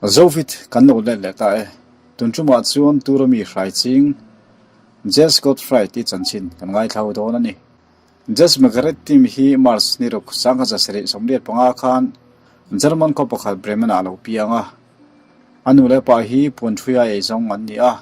Zovit kan lo let leh ta e. Tun tumah chuan tura mi hrai ching Jess Gottfried i chanchin kan ngaithla dawn a ni. Jess Margaret team hi March ni ruk 1975 khan German khaw pakhat Bremen-ah a lo piang a. A nu leh pa hi puanthuia eizawng an ni a.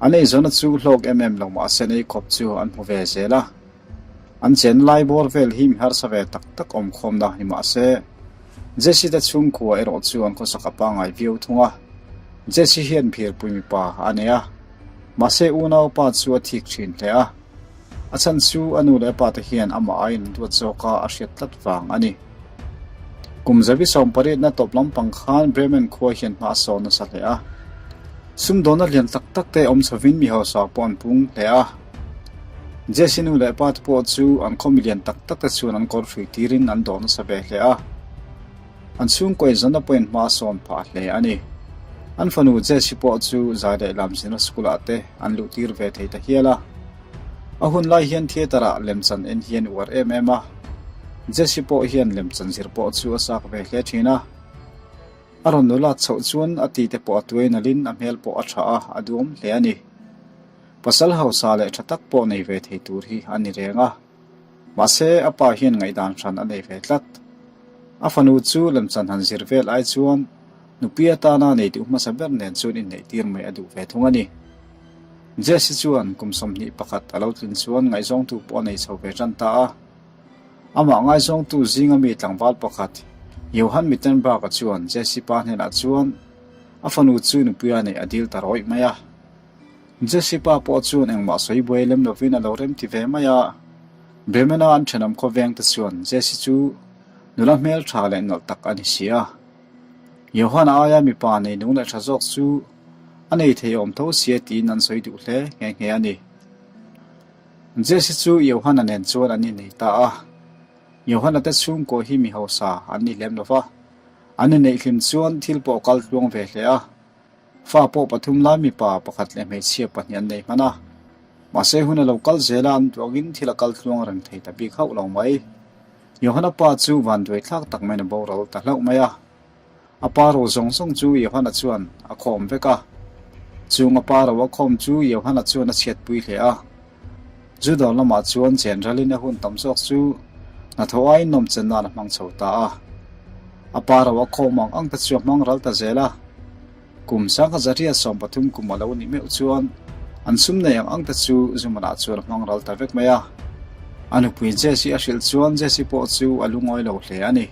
An eizawnna chu hlawk em em lo mahse an eikhawp chu an hmu ve zel a. An chenna lai bawr vel hi mi harsa ve tak tak awm khawmna ni mahse Jesse te chhungkua erawh chu an khawsak a pangngai viau thung a. Jesse hian phirpui mipa a nei a, mahse unaupa chu a thik thin hle a. A chhan chu a nu leh a pa te hian amah aiin an duat zawk a, a hriat tlat vang a ni. Kum zavi sawmpariatna tawp lampang khan Bremen khua hian hma a sawn nasa hle a. Sumdawnna lian tak tak te awm chhovin mi hausa pawh an pung hle a. Jesse nu leh pa te pawh chu an khaw milian tak tak te chuan an kawr hrui tirin an dawh nasa ve hle a. An chhungkaw inzawnna pawhin hma a sawn phah hle a ni. An fanu Jesse pawh chu zai leh lam zirna school ah te an luh tir ve thei ta hial a. A hun lai hian theatre ah lemchan en hi an uar em em a. Jesse pawh hian lemchan zir pawh chu a chak ve hle thin a. A rawn nulat chhoh chuan a ti te pawh a tuai nalhin a hmel pawh a tha a, a duam hle a ni. Pasal hausa leh tha tak pawh nei ve thei tur hi a ni reng a. Mahse, a pa hian ngaihdan hran a nei ve tlat. A fanu chu lemchan han zir vel ai chuan nupui atana nei duh hmasa ber nen chuan inneih tir mai a duh ve thung a ni. Jesse chuan kum 21 a lo tlin chuan ngaihzawngtu pawh a nei chho ve tan ta a. Amah ngaizawngtu zinga mi tlangval pakhat Johann Mittenberg-a chuan Jesse pa hnenah chuan a fanu chu nupuia neih a dil ta rawih mai a. Jesse pa pawh chuan engmah sawi buai lem lovin a lo remti ve mai a. Bremen-a an thenawm khawveng te chuan Jesse chu nula hmel tha leh nawlh tak a ni si a. Johan-a aia mipa nei nung leh tha zawk chu a nei thei awm tho sia tiin an sawi duh hle nghe nghe a ni. Jesse chu Johan-a nen chuan an innei ta a. Johan-a te chhungkaw hi mi hausa an ni lem lo va, an inneih hlim chuan thil pawh a kal tluang ve hle a. Fa pawh pathum lai mipa pakhat leh hmeichhia pahnih an nei hman a, mahse hun a lo kal zel a, an duangin thil a kal tluang reng thei ta bik hauh lo mai. Johana pa chu vanduai thlak tak maiin a boral ta hlauh mai a. A pa ro zawng zawng chu Johana chuan a khawm vek a. Chung a pa ro a khawm chu Johana chuan a chhiatpui hle a. Judo lamah chuan chen ralin a hun tam zawk chu hnathawh aiin nawmchen nan a hmang chho ta a. A pa ro a khawm ang ang te chu a hmang ral ta zel a. Kum sangha zariat 13 kum a lo nih meuh chuan an sum nei ang ang te chu Zumanah chuan a hmang ral ta vek mai a. A nupui Jesse a hrilh chuan Jesse pawh chu a lungawi lo hle a ni.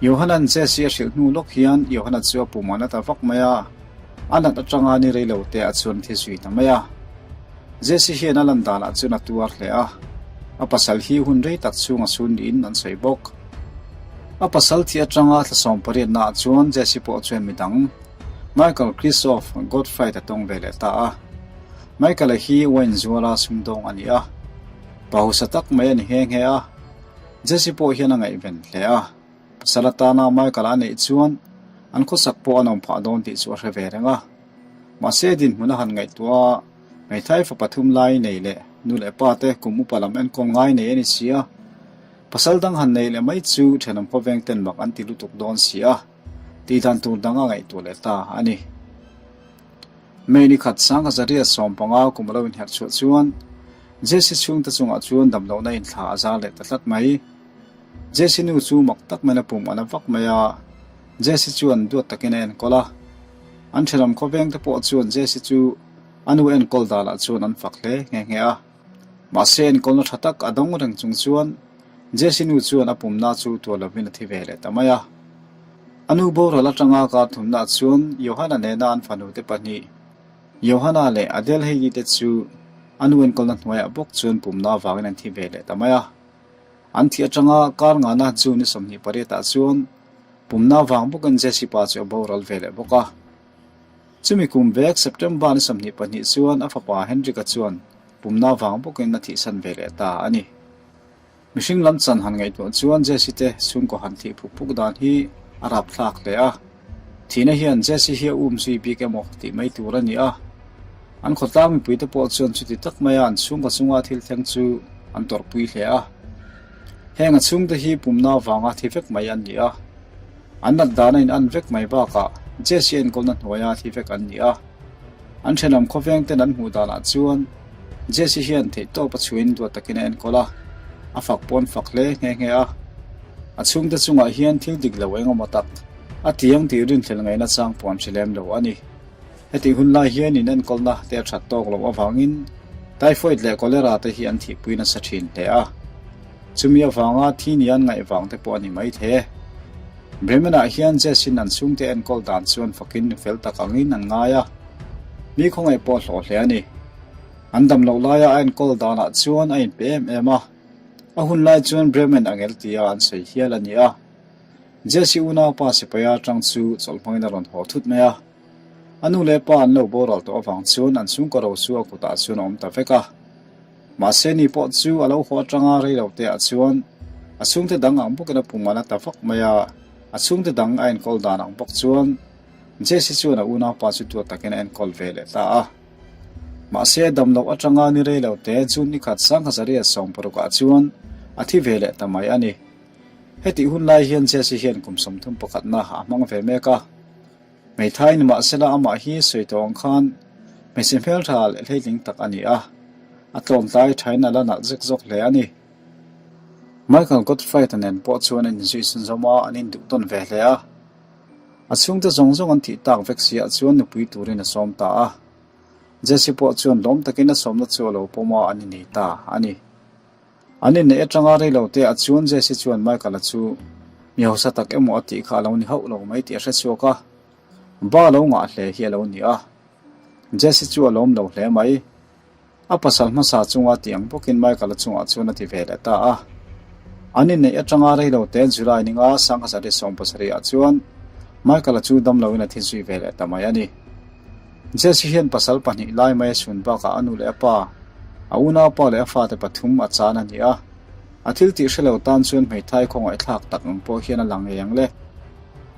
Johanan Jesse a hrilh hnu lawk hian Johana chu a pum a na ta vak mai a. A nat atanga ni rei lo te ah chuan thi zui ta mai a. Jesse hian a lan danah chuan a tuar hle a, a pasal hi hun rei tak chhung a chhun niin an sawi bawk. A pasal thi atanga thla 18 naah chuan Jesse pawh chuan midang, Michael Christoph Gottfried a tawng ve leh ta a. Michael-a hi wine zuala sumdawng a ni a, pa hausa tak mai a ni nghe nghe a, Jesse pawh hian a ngaihven hle a. Pasal atana Michael-a a neih chuan an khawsak pawh a nawm phah dawn tih chu a hre ve reng a. Mahse dinhmun a han ngaihtuah a, hmeithai fa pathum lai nei leh nu leh pa te kum upa lam enkawl ngai nei a ni si a. Pasal dang han nei leh mai chu thenawm khawveng ten mak an ti lutuk dawn si a, tih dan tur dang a ngaihtuah leh ta a ni. May ni khat 1915 kum a lo inherh chhuah chuan Jesse chhungte chungah chuan damlohna inthla a zar leh ta tlat mai. Jesse nu chu mak tak maiin a pum a na vak mai a, Jesse chuan duat takin a enkawl a. An thenawm khawveng te pawh chuan Jesse chu a nu enkawl danah chuan an fak hle nghe nghe a. Mahse enkawlna tha tak a dawng reng chung chuan Jesse nu chuan a pumna chu tuar lovin a thi ve leh ta mai a. A nu boral atanga kar thumnaah chuan Johana nena an fanu te pahnih, Johana leh Adelheidi te chu a nu enkawlna hnuaiah bawk chuan pumna avangin an thi ve leh ta mai a. An thih atanga kar ngana chu ni 28 ah chuan pumna vang bawkin Jesse pa chu a boral ve leh bawk a. Chumi kum vek September ni 22 chuan a fapa Henrik-a chuan pumna vang bawkin a thihsan ve leh ta a ni. Mihring lam chan han ngaihtuah chuan Jesse te chhungkaw han thih phuk phuk dan hi a rapthlak hle a. Thihna hian Jesse hi a um zui bik emaw tih mai tur a ni a. An khawtlang mipuite pawh chuan chuti tak maia an chhungkaw chunga thil thleng chu an tawrhpui hle a. Heng a chhungte hi pumna vanga thi vek mai an ni a. An nat dan a in an vek mai bakah. Jesse enkawlna hnuaia thi vek an ni a. An thenawm khawveng ten an hmuh danah chuan Jesse hian theihtawp a chhuiin duat takin a enkawl a, a fak pawn fak hle nghe nghe a. A chhungte chungah hian thil dik lo eng emaw tak a ti ang tih rinhlelh ngaihna chang pawh an hre lem lo a ni. Hetih hun lai hian in enkawlna te a that tawk loh avangin typhoid leh cholera te hi an thihpui nasa thin hle a. Chumi avanga thi ni an ngaih vang te pawh a ni maithei. Bremen-ah hian Jess-in an chhungte enkawl dan chuan fakin nu fel tak angin an ngai a, mi khawngaih pawh hlawh hle a ni. An dam loh laia a enkawl danah chuan a inpe em em a, a hun lai chuan Bremen a ngel tia an sawi hial a ni a. Jess-i unaupa sipaia atang chu chawlh hmangin a rawn haw thut mai a. A nu leh pa an lo boral tawh avang chuan an chhungkaw ro chu a kutah chuan a awm ta vek a. Mahse ni pawh chu a lo haw atanga rei lo te ah chuan a chhungte dang ang bawkin a pum a la ta vak mai a, a chhungte dang a enkawl dan ang bawk chuan Jesse chuan a unaupa chu tuat takin a enkawl ve leh ta a. Mahse dam loh atanga ni rei lo te June ni khat Sanghazaria 16 ah chuan a thi ve leh ta mai a ni. Hetih hun lai hian Jesse hian kum 30 pakhatna a hmang ve mek a. Hmeithai nimahsela amah hi sawi tawh ang khan hmeichhe hmeltha leh hleitling tak a ni a, a tlawmtlai thain a la nalh zek zawk hle a ni. Michael Gottfried-a nen pawh chuan an inzui chhunzawm a, an induh tawn ve hle a. A chhungte zawng zawng an thih tak vek siah chuan nupui turin a sawm ta a. Jesse pawh chuan lawm takin a sawmna chu a lo pawm a, an innei ta a ni. An inneih atanga reilo te ah chuan Jesse chuan Michael-a chu mi hausa tak emaw a tih kha a lo ni hauh lo mai tih a hre chhuak a, ba lo ngah hle hi a lo ni a. Jesse chu a lawm lo hle mai. A pasal hmasa chunga tih ang bawkin Michael-a chungah chuan a ti ve leh ta a. An inneih atanga reilo te July ninga 1970 ah chuan Michael-a chu damloin a thi zui ve leh ta mai a ni. Jesse hian pasal pahnih lai mai a chhun bakah a nu leh a pa, a unaupa leh a fate pathum a chan a ni a. A thil tih hre lo tan chuan hmeithai khawngaihthlak tak ang pawh hian a lang ngei ang le.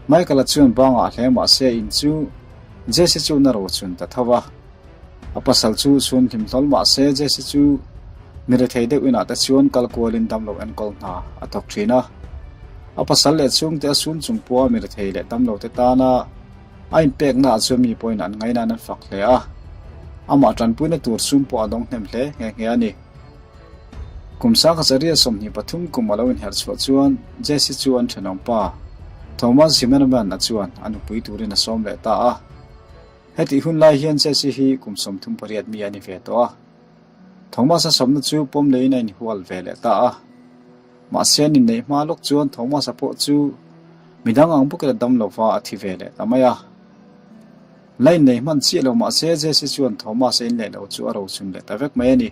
Michael-a chuan bangah hle mah se in chu Jesse chu na ro chhun ta tho va. A pasal chu chhun hlim hlawl mah se Jesse chu mi rethei deuh inah te chuan kal kualin damlo enkawl hna a thawk thin a. A pasal leh chhungte a sun chung pawha mi rethei leh damlo te tana A inpeknaah chuan mi pawhin an ngaihnain an fak hle a, amah tanpuina tur sum pawh a dawng hnem hle nghe nghe a ni. Kum Sanghazaria 23 kum a lo inherh chhuah chuan Jesse chu an thenawm pa Thomas Zimmerman-a chuan a nupui turin a sawm leh ta a. Hetih hun lai hian Jesse hi kum 38 mi a ni ve tawh a. Thomas-a sawmna chu pawm leiin a inhual ve leh ta a. Mahse an inneih hma lawk chuan Thomas-a pawh chu midang ang bawkin a dam lova a thi ve leh ta mai a. La inneih hman chiah lo mahse Jesse chuan Thomas-a inleh lo chu a rochun leh ta vek mai a ni.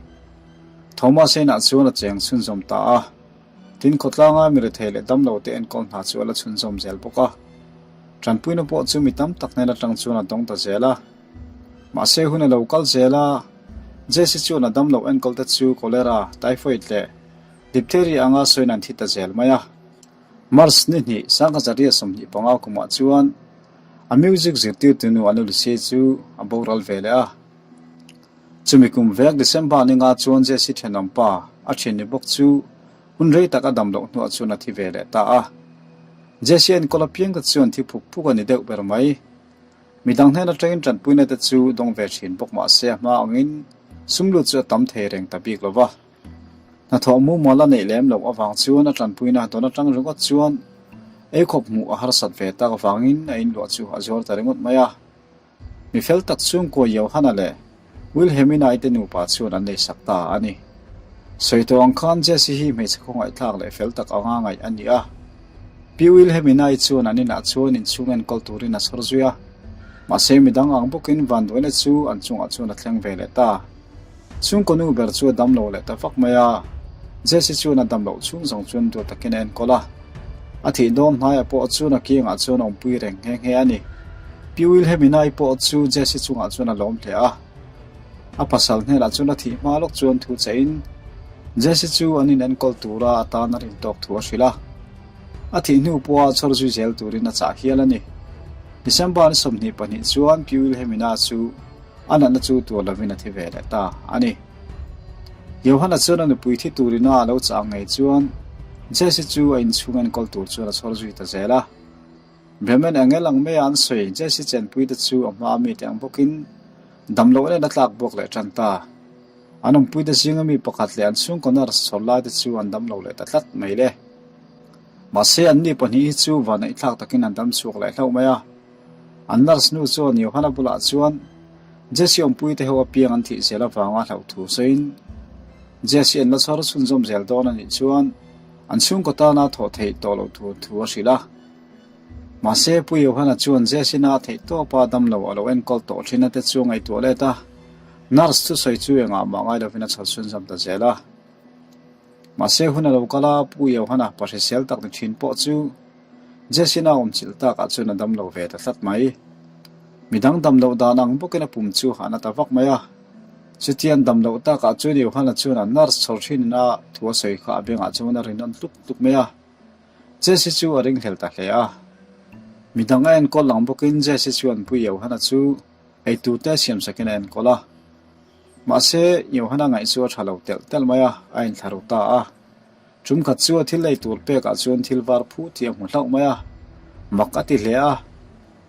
Thomas-a inah chuan a cheng chhunzawm ta a. Tin, khawtlanga mi rethei leh damlo te enkawl hna chu a la chhunzawm zel bawk a. Tanpuina pawh chu mi tam tak hnen atang chuan a dawng ta zel a. Mahse hun a lo kal zel a, Jesse chuan a damlo enkawl te chu cholera, typhoid leh Diphtheria anga sawiin an thi ta zel mai a. March ni hnih, Sanghazaria 25 kumah chuan a music zirtirtu nu Annalise chu a boral ve leh a. Chumi kum vek December ni nga chuan Jesse thenawm pa a thian ni bawk chu hun rei tak a dam loh hnuah chuan a thi ve leh ta a. Jesse enkawl apiang te chuan thi phuk phuk a ni deuh ber mai. Midang hnen atangin tanpuina te chu dawng ve thin bawk mah se a hma angin sum lut chu a tam thei reng ta bik lo va. Hnathawh mumal a neih lem loh avang chuan a tanpuina dawn atang ringawt chuan eikhawp hmuh a harsat ve tak avangin a inluah chu a zuar ta ringawt mai a. Mi fel tak chhungkua Johanna leh Wilhelmina-i te nupa chuan an nei sak ta a ni. Sawi tawh ang khan Jesse hi hmeichhe khawngaihthlak leh fel tak anga ngaih a ni a. Pi Wilhelmina-i chuan an inah chuan inchhung enkawl turin a chhawr zui a. Mahse midang ang bawkin vanduaina chu an chungah chuan a thleng ve leh ta. Chhungkaw nu ber chu a dam lo leh ta vak mai a, Jesse chuan a dam loh chhung zawng chuan duat takin a enkawl a. A thih dawn hnaiah pawh chuan a kiangah chuan a awmpui reng nghe nghe a ni. Pi Wilhelmina-i pawh chu Jesse chungah chuan a lawm hle a. A pasal hnenah chuan a thih hma lawk chuan thu cheiin Jesse chu an inenkawl tura a tan a rintawk thu a hrilh a. A thih hnu pawha chhawr zui zel turin a chah hial a ni. December ni 22 chuan Pi Wilhelmina chu A natna chu tuar lovin a thi ve leh ta a ni. Johanna chuan a nupui thi turina a lo chah ang ngei chuan Jesse chu a inchhung enkawl tur chuan a chhawr zui ta zel a. Bremen engel ang maia an sawi Jesse chenpui te chu a hma mite ang bawkin dam loh nen a tlak buak leh tan ta. An awmpuite zinga mi pakhat leh an chhungkaw nurse chhawr lai te chu an dam lo leh ta tlat mai le. Mahse anni pahnih hi chu vanaihthlak takin an dam chhuak leh hlauh mai a. An nurse nu chuan Johanna bulah chuan Jesse awmpuite ho apiang an thih zel avanga hlauh thu sawiin Jesse an la chhawr chhunzawm zel dawn a nih chuan an chhungkaw tana thawh theih tawh loh tur thu a hrilh a. Mahse Pu Johanna chuan Jesse-na a theih tawpa damlo a lo enkawl tawh thin a te chu a ngaihtuah let a, nurse thusawi chu engah mah ngai lovin a chhawr chhunzawm ta zel a. Mahse hun a lo kal a, Pu Johanna pa hrisel tak ni thin pawh chu Jesse-na awm chilh takah chuan a damlo ve ta tlat mai. Midang damloh dan ang bawkin a pum chu a na ta vak mai a. Chutiang damloh takah chuan Johanna chuan a nurse chhawr thinin a thu a sawi kha a bengah chuan a rin nawn tluk tluk mai a. Jesse chu a ringhlel ta hle a. Midang a enkawl ang bawkin Jesse chuan Pu Johanna chu eitur te siamsakin a enkawl a. Mahse, Johanna ngaih chu a tha lo telh telh mai a, a inthla ru ta a. Ṭumkhat chu a thil ei tur pekah chuan thil var phut hi a hmu hlauh mai a, mak a ti hle a.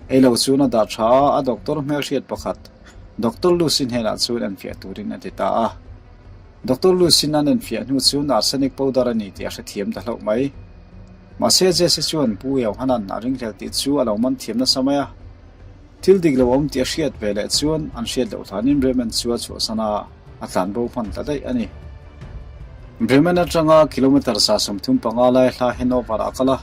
Ei lo chuan a dah tha a, a doctor hmelhriat pakhat Doctor Lucy hnenah chuan enfiah turin a ti ta a. Doctor Lucy-in an enfiah hnu chuan arsenic powder a ni tih a hrethiam ta hlauh mai. Mahse Jesse chuan Pu Johanan a ringhlel tih chu a lo man thiam nasa mai a. Thil dik lo awm tih a hriat ve leh chuan an hriat loh hlanin Bremen chu a chhuahsan a. A tlan bo hman ta daih a ni. Bremen atanga kilometre 35 lai hla Hanover ah a kal a.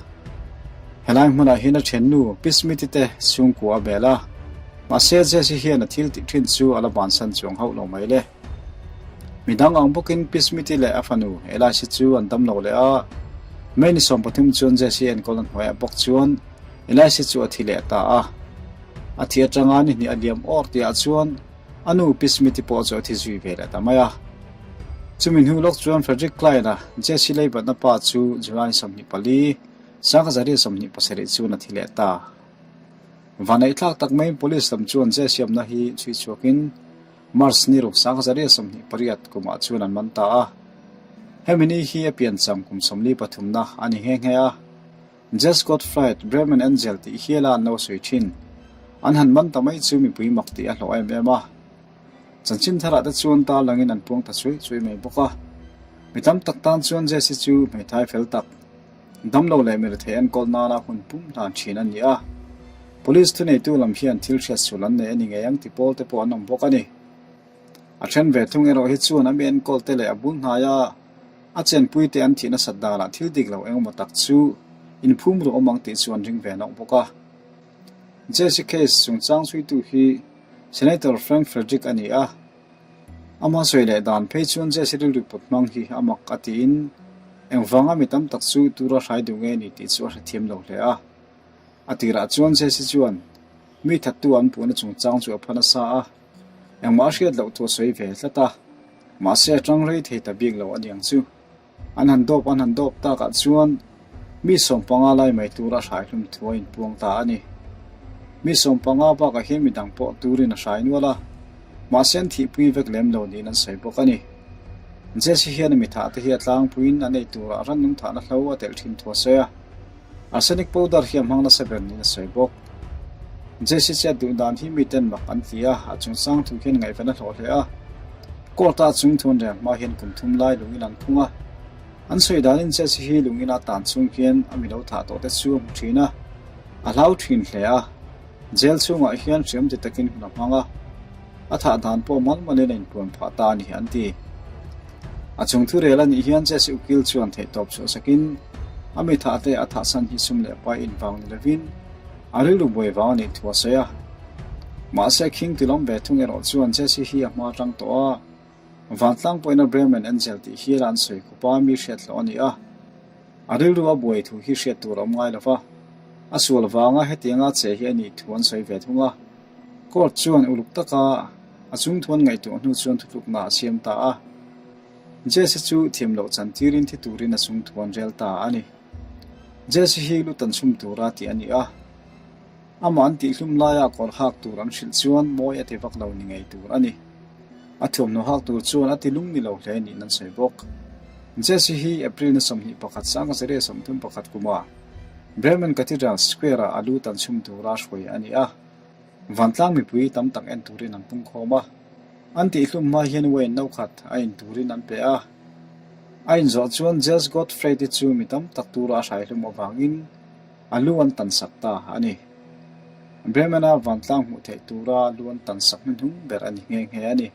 Helai hmunah hian a thiannu Pi Smith-i te chhungkua a bel a. Mahse Jesse hian a thil tih thin chu a la bansan chuang hauh lo mai le. Midang ang bawkin Pi Smith-i leh a fanu Elias-i chu an dam lo leh a. May ni 13 chuan Jesse enkawl a hnuaiah bawk chuan Elias-i chu a thi leh ta a. A thi atanga ni hnih a liam awr tihah chuan A nu Pi Smith-i pawh chu a thi zui ve leh ta mai a. Chumi hnu lawk chuan Frederick Klein-a Jesse Leibatna pa chu July 24, 1927 chuan a thi leh ta. Vaneihthlak tak maiin Police lam chuan Jesse awmna hi chhui chhuakin March ni ruk 1928 kumah chuan an man ta a. Hemi ni hi a piancham kum 43na a ni nghe nghe a. Jess Gottfried, Bremen Angel tih hiala an lo sawi thin. An han man ta mai chu mipui mak tih a hlawh em em a. Chanchin tharah te chuan tar langin an puang ta chuai chuai mai bawk a. Mi tam tak tan chuan Jess hi chu hmeithai fel tak, damlo leh mirethei enkawl nana hun pum hlan thin a ni a. Police thuneitu lam hian thil hriatsual an nei a ni ngei ang ti pawl te pawh an awm bawk a ni. A then ve thung erawh hi chuan a mi enkawl te leh a bul hnaia a chenpui te an thih nasat danah thil dik lo engemaw tak chu inphum ru awm ang tih chu an ring ve nawk bawk a. Jesse case chungchang chhuitu hi Senator Frank Frederick a ni a, ama sawi leh dan phei chuan Jesse rilru put hmang hi a mak a tiin engvanga mi tam tak chu tura hrai duh nge ni tih chu a hrethiam lo hle a. A tirah chuan Jesse chuan mi thattu an puhna chungchang chu a pha nasa a. Engmah a hriat loh thu a sawi ve tlat a, mahse a tang rei thei ta bik lo a niang chu. An han dawp an han dawp takah chuan mi 15 lai mai tura hrai hlum thu a inpuang ta a ni. Mi 15 bakah hian midang pawh turin a hrai nual a, mahse an thihpui vek lem lo niin an sawi bawk a ni. Jesse hian a mithah te hi a tlangpuiin an ei turah rannung thahna hlo a telh thin thu a sawi a. Arsenic powder hi a hmang nasa ber niin a sawi bawk. Jesse chet duh dan hi miten mak an ti a, a chungchang thu hian ngaihven a hlawh hle a. Court-a chung thu an reng hma hian kum thum lai lungin an phung a. An sawi danin Jesse hi lungin a tan chung hian a mi lo thah tawh te chu a hmu thin a, a hlau thin hle a. Jail chhungah hian hriam ti takin hun a hmang a, a thah dan pawh mal malin a inpuan phah ta a ni an ti. A chung thu rel a nih hian Jesse ukil chuan theihtawp chhuahsakin a mi thah te a thahsan hi sum leh pai invang ni lovin a rilru buai vang a nih thu a sawi a. Mahse khing tilawm ve thung erawh chuan Jesse hi a hma atang tawh a, vantlang pawhin a Bremen Angel tih hial a an sawi khawp a, mi hriat hlawh a ni a. A rilru a buai thu hi hriat tur a awm ngai lo va, a sual vanga hetianga che hi a nih thu an sawi ve thung a. Court chuan uluk taka a chungthu an ngaihtuah hnu chuan thutlukna a siam ta a. Jesse chu thiam loh chan tirin thi turin a chungthu an rel ta a ni. Jesse hi lu tan chhum tura tih a ni a. Amah an tihhlum laia kawr hak tur an hrilh chuan mawi a ti vak lo ni ngei tur a ni. A thuamhnaw hak tur chuan a ti lung ni lo hle niin an sawi bawk. Jesse hi April ni 21 31 kuma. Bremen Cathedral Square-ah a lu tan chhum tura hruai a ni a. Vantlang mipui tam tak en turin an pungkhawm a. An tihhlum hma hian wine no khat a in turin an pe a. A inzawh chuan Jess Gottfried-i chu mi tam tak tura a hraihlum avangin a lu an tan sak ta a ni. Bremen-a vantlang hmuh theih tura lu an tan sak hnuhnung ber a ni nghe nghe a ni.